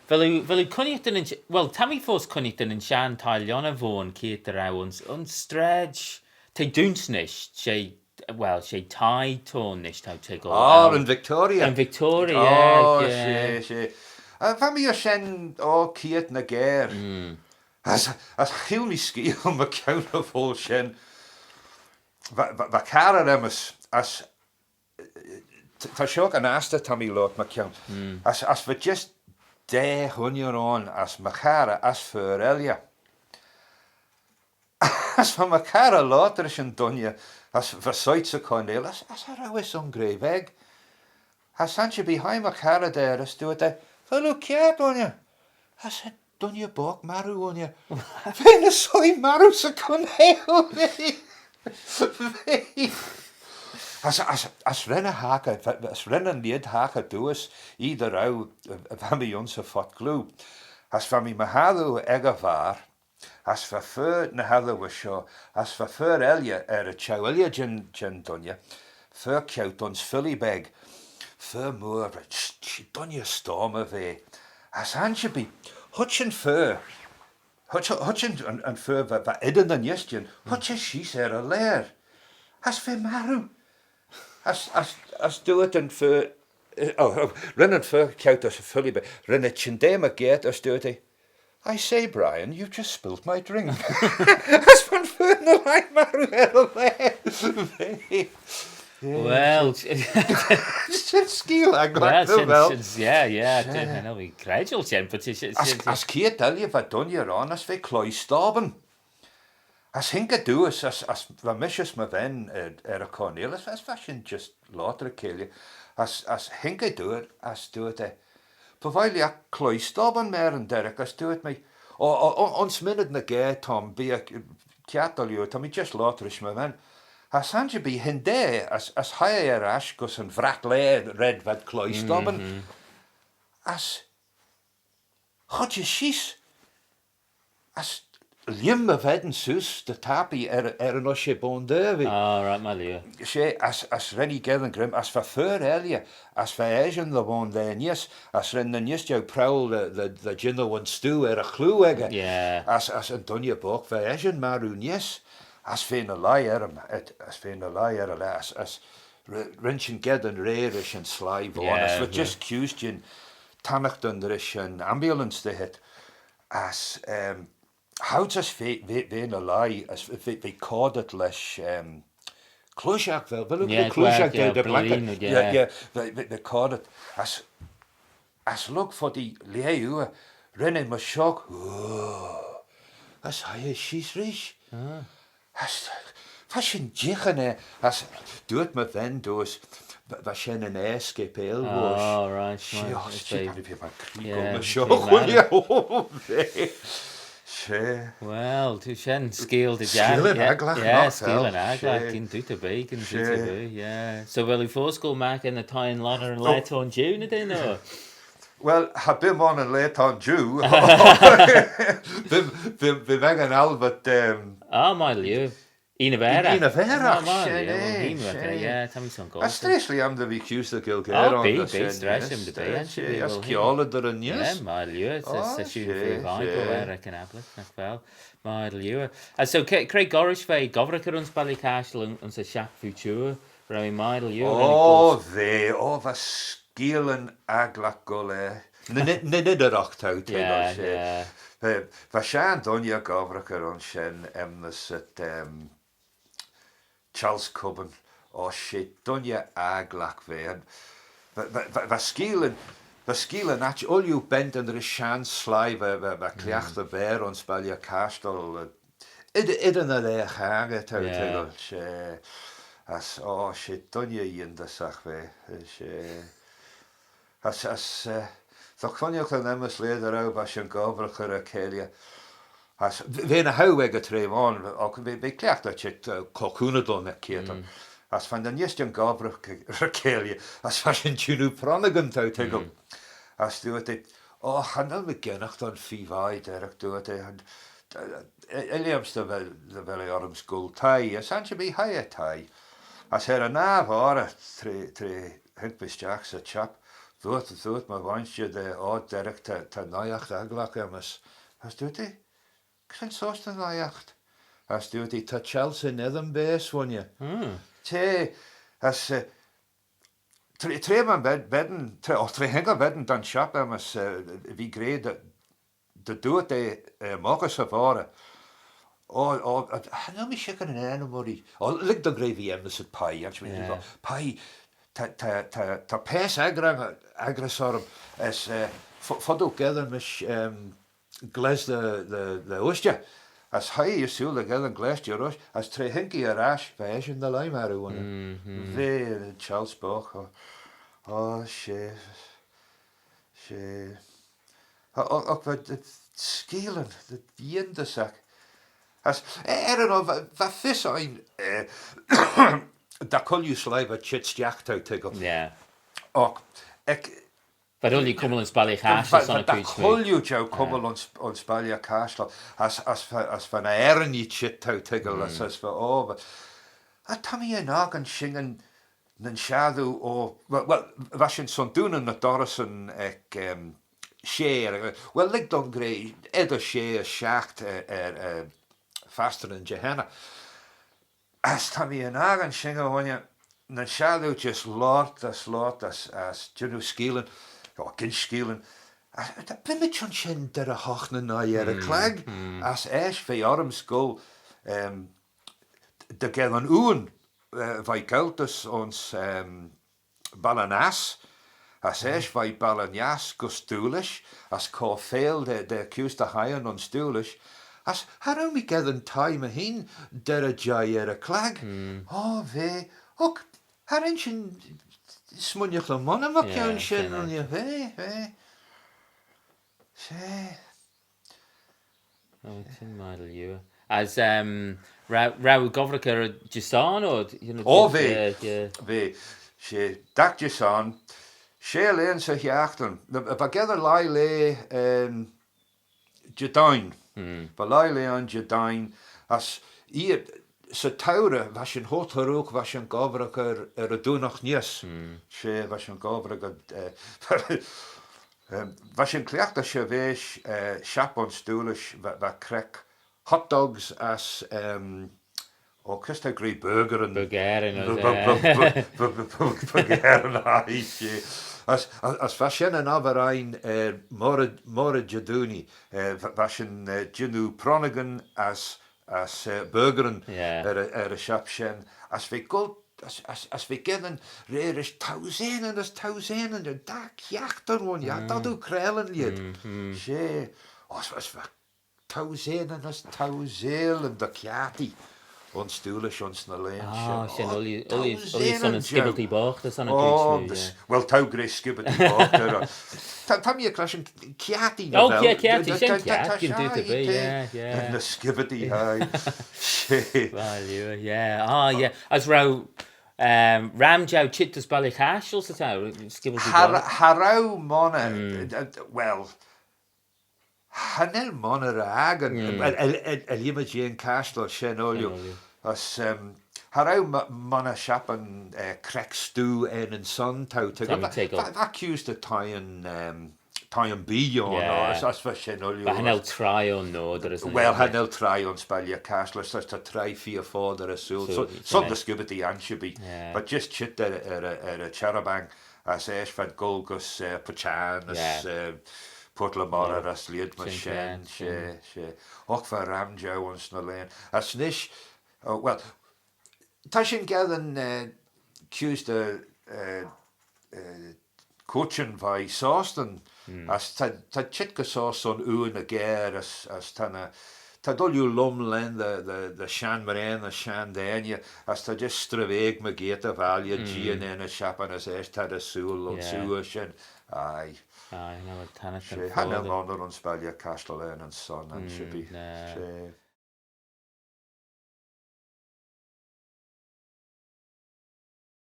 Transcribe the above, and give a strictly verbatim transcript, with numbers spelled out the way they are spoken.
Vel oo, vel oo cooinaghtyn, well, ta mee foast cooinaghtyn yn shenn thie lhionney v'ayn keayrt dy row ayns, ayns Straid. T'eh dooinse nish, she, well, she thie t'ayn nish, t'ou toiggal. Oh, yn Victoria. Yn Victoria, yeah. Oh, she, she. Uh, va mee ayns shen, oh, keayrt ny geyre. As, as cheayll mee skeeal mychione y voayl shen. Va, va, va carrey aym's, as, ta, ta shoh yn astyr ta mee loayrt mychione. As, as va just daa hooinney ayn as my charrey as fer elley. As va my charrey loayrt rish yn dooinney, as va soit 'sy chonail, as, as cha row eh son gra veg. As ansherbee hie my charrey da, as dooyrt eh, "Vel oo kiart, dooinney?" As eh, "Dooinney boght marroo, dooinney." V'eh ny soie marroo 'sy chonail. As, as, as ren eh haghyr, as ren yn lheid haghyr dooys, oie dy row, va mee ayns y phot gloo. As va mee my halloo ec y varr, as va fer ny halloo shoh, as va fer elley er y çheu elley jeh'n, jeh'n dooinney, fer ceaut ayns filly beg, fer mooar, sh-, sh-, dooinney stoamey v'eh. As ansherbee, huitt yn fer, huitt, huitt yn, yn, yn fer va, va edyr ny neesht, huitt eh sheese er e laare. As v'eh marroo. As, as, as dooyrt yn fer, eh, oh, oh, ren yn fer ceaut ayns y filly beg, ren eh çhyndaa mygeayrt, as dooyrt eh, "I say, Brian, you've just spilt my drink." As va'n fer ny lhie marroo er e laare. Well, shen skeeal agglagh, well, shen, well, shen, yeah, yeah, shen, I know, v'eh credjal shen, but shen, shen, as, shen, as keayrt elley va dooinney ayn, as v'eh cloie stobbyn. As haink eh dooys, as, as va mish as my ven er, er y chonail, as, as va shin just loayrt ry cheilley, as, as haink eh dooys, as dooyrt eh, "By vie lhiat cloie stobbyn, Mary?" Derrey, as dooyrt mee, "O, o, o, ayns minnid ny ghaa, Tom, bee eh kiart dy liooar, ta mee just loayrt rish my ven." As ansherbee hyndaa, as, as hie eh er ash gys yn vrack laa red v'ad cloie stobbyn. As huitt eh sheese, as lheim my ven seose dy tappee er, er yn ushag bun dervee. Ah, right, my lhiu. She, as, as ren ee geddyn greim, as va fer elley, as va eshyn dy v'ayn laa neesht, as ren ny neesht jeu prowal dy, dy, dy jannoo yn stoo er y chloo echey. Yeah. As, as yn dooinney boght, va eshyn marroo neesht, as v'eh ny lhie er, as v'eh ny lhie er e laare, as, as, Re-, ren shin geddyn rey rish yn sleih v'ayn, as va just kuse jeh'n tannaghtyn rish yn ambulance dy heet. As, em, choud's as v'eh, v'eh, v'eh ny lhie, as v'eh, v'eh, v'eh coadit lesh, em, cloishag, vel, vel, yeah, cloishag, yeah, dy, dy blanket. Yeah, yeah, v'eh, v'eh, v'eh coadit. As, as lurg foddee lieh oo, ren eh mysh shoh, as hie eh sheese reesht. As, va shin jeeaghyn eh, as dooyrt my ven dooys, va, va shen yn aer scapail voish. Oh, right, she, right, oh, she, she, she, she, she, she. Well, t'eh shen skeeal dy jarroo. Skeeal yn agglagh, yeah, skeeal yn agglagh, gyn dooyt erbee, gyn dooyt erbee, yeah. So, vel oo foast goll magh er ny thieyn loayrtagh yn laa t'ayn jiu, ny dooinney? Well, cha bee mayn yn laa t'ayn jiu. Bee, bee, bee magh yn Albert, em, ah, my lhiu. Aoiney Vairagh. Aoiney Vairagh, ah, my lhiu, shen, well, shen. Yeah, ta mee son goll. As stresh lhiam dy ve kuse dy Ghaelgeyryn. Oh, bee, bee, stresh lhiam dy ve, as kione ad er yn neesht. Yeah, my lhiu, as, oh, as shen, shen, shen. Vairagh yn Albert, nagh vel. My lhiu. As so, cre, cre gollrish v'eh gobbraghey ayns Balley Cashtal ayns, ayns y shiaght feeu çhooar, row eh, my lhiu? Oh, v'eh, oh, va skeeal yn agglagh goll er. Ny, ny, ny, ny dy rock t'ou, t'ou, yeah, she. Yeah. Va, va shenn dooinney gobbraghey ayns shen, em, ny sit, em, Charles Cubbon. Oh, she dooinney agglagh v'eh. Va, va, va, va skeeal yn, va skeeal yn aght ooilley bentyn rish shenn sleih, va, va, va cliaghtey vayr ayns Balley Cashtal, eh, edyr, edyr ny laa chaggey, t'ou, yeah, t'ou, she, as, oh, she dooinney yindyssagh v'eh, she. As, as, eh, dy chooinaghtyn aym's laa dy row, va shin gobbraghey ry cheilley. As v-, v'eh ny h-oaie ec y traa v'ayn, agh v'eh, v'eh cliaghtey çheet, eh, cur cooney dooin ec kiartan. Mm. As va ny neesht jeh'n gobbraghey ry cheilley, as va shin jannoo pronnagyn, t'ou toiggal. Mm. As dooyrt eh, "Oh, cha nel mee gynnaghtyn feer vie," derrey dooyrt eh, and, eh, eh, lhiam's dy vel, dy vel eh orrym's goll thie, as ansherbee hie eh thie. As er yn nah voghrey, tra, tra haink mee stiagh 'sy çhapp, dooyrt, dooyrt my vainshter da, "O, Derek, ta, ta naight agglagh aym's." As dooyrt eh, "Cre'n seose dy naight?" As dooyrt eh, "Ta Chelsea Nitham baase, wooinney." T'eh, as, eh, tra, tra va'n bed-, beddyn, tra, oh, tra haink eh beddyn da'n shop aym's, eh, v'ee gra dy, dy dooyrt eh, eh, moghrey 'sy voghrey. "O, o, cha nel mee shickyr yn ennym urree." "O, lhig dooin gra v'ee enmyssit Pie," as mee, "Pie, ta, ta, ta, ta paase aggra-, aggraghey orrym, as, eh, fo-, foddee oo geddyn mish, ehm, gless dy, dy, dy ushtey." As hie eh ersooyl dy gheddyn gless dy ushtey, as tra haink eh er ash, va eshyn dy leih maroo, wooinney. V'eh yn çhellse boght, oh, oh, she, she. O, o, o, va, va skeealyn, va yindyssagh. As, er yn oyr, va, va fys ain, eh, dy chooilley sleih va çheet stiagh, t'ou toiggal. Yeah. Agh, ec, V'ad ooilley cummal ayns Balley Chashtal son y chooid smoo. Dy chooilley jeu cummal ayns, ayns Balley Chashtal, as, as va, as va ny eirinee çheet, t'ou toiggal, as, as va, oh, va, a ta mee er n'akin shin nyn shassoo, oh, well, well, va shin son Dooney ny Dorryssyn ec, ehm, share, well, lhig dooin gra, eddyr share as shiaght er, er, er fastyr yn Jehennah. As ta mee er n'akin shin, wooinney, nyn shassoo just loayrt as loayrt as, as jannoo skeealyn, oh, ginsh skeealyn. As, ta, bee mayd ayns shen derrey hoght ny nuy er y chlag, as eisht v'eh orrym's goll, ehm, dy gheddyn ayn, eh, veih Gaeltys ayns, ehm, Ballinass, as eisht veih Ballinass gys Doolish, as cur feill da, da kuse dy hieyn ayns Doolish, as cha row mee geddyn thie my hene derrey jeih er y chlag. Oh, v'eh, och, cha ren shin smooinaghtyn monney mychione shen, ren eh, v'eh, v'eh. She. Oh, t'eh maddin lhieu. As, um, row, row gobbraghey er y Jesarn, or, you know, oh, v'eh, v'eh. She, dagh Jesarn, she laghyn 'sy hiaghtin. Va geddyn lhie laa, um, Jedoin. Va lhie laa ain Jedoin. As, ee, 'sy tourey, va shin hoilt hurrook, va shin gobbraghey er, er y Doonagh Neese. She, va shin gobbraghey, eh, Ehm, va shin cliaghtey shirveish, eh, shapp ayns Doolish, va, va creck hot dogs as, ehm, oh, kys t'ou gra burgeryn? Burgeryn, bu-, bu-, bu-, bu-, bu-, bu-, bu-, burgeryn, aye, she. As, as, as va shen yn obbyr ain, eh, moghrey, moghrey Jedoonee, eh, va, va shin, eh, jannoo pronnaghyn as, as, eh, burgeryn er, er y shapp shen. As v'eh goll as, as, as v'eh geddyn rere rish thousaneyn as thousaneyn, dy dagh kiaghtin, dy dooyrt oo craalyn lhiat. She, as, as va thousaneyn as thousaneyn dy kiartee ayns Doolish ayns ny laghyn shen. Oh, shen, ooilley, ooilley, ooilley son yn skibbitee boght, son yn chooid smoo, yeah. Well, t'ou gra skibbitee boght, er, ta, ta mee er clashtyn kiartee, oh, yeah, kiartee, shen kiart, yeah, yeah. Ny skibbitee, aye. She. Well, yeah, yeah. Ah, yeah. As row Um, ram jeu çheet dys Balley Chashtal, 'sy tourey, skibbitee boght? Cha row monney, eh, eh, well, cha nel monney ry-akin, eh, eh, eh, eh, lhimmey jeh'n chashtal shen ooilley. As, um, cha row mo-, monney shappan, eh, creck stoo er nyn son, t'ou toiggal. Va, va, va kuse dy thieyn, um, thieyn bee ayn, no, as, as va shen ooilley. Va cha nel traie ayn noadyr, as, well, cha nel traie ayns Balley Chashtal, as ta traie feer foddey ersooyl. So, son dy skibbitee ansherbee. Yeah. Va just çheet er, er, er y charaban, as eisht v'ad goll gys, eh, Port Cheyenne, as, eh, Port le Moirrey, as lhiat myr shen, she, she. Och, va ram jeu ayns ny laghyn. As nish, oh, well, ta shin geddyn, eh, kuse dy, eh, eh, cooidjyn veih Sostyn, as ta, ta çheet gys Sostyn son ayn er geyre, as, as ta ny, t'ad ooilley lum lane dy, dy, dy shenn mraane as shenn deiney, as ta just stravaig mygeayrt y valley, jeeaghyn er ny shappan as eisht t'ad ersooyl ayns oor shen. Aye. Aye, cha nel monney ayns Balley Chashtal er nyn son ansherbee. She.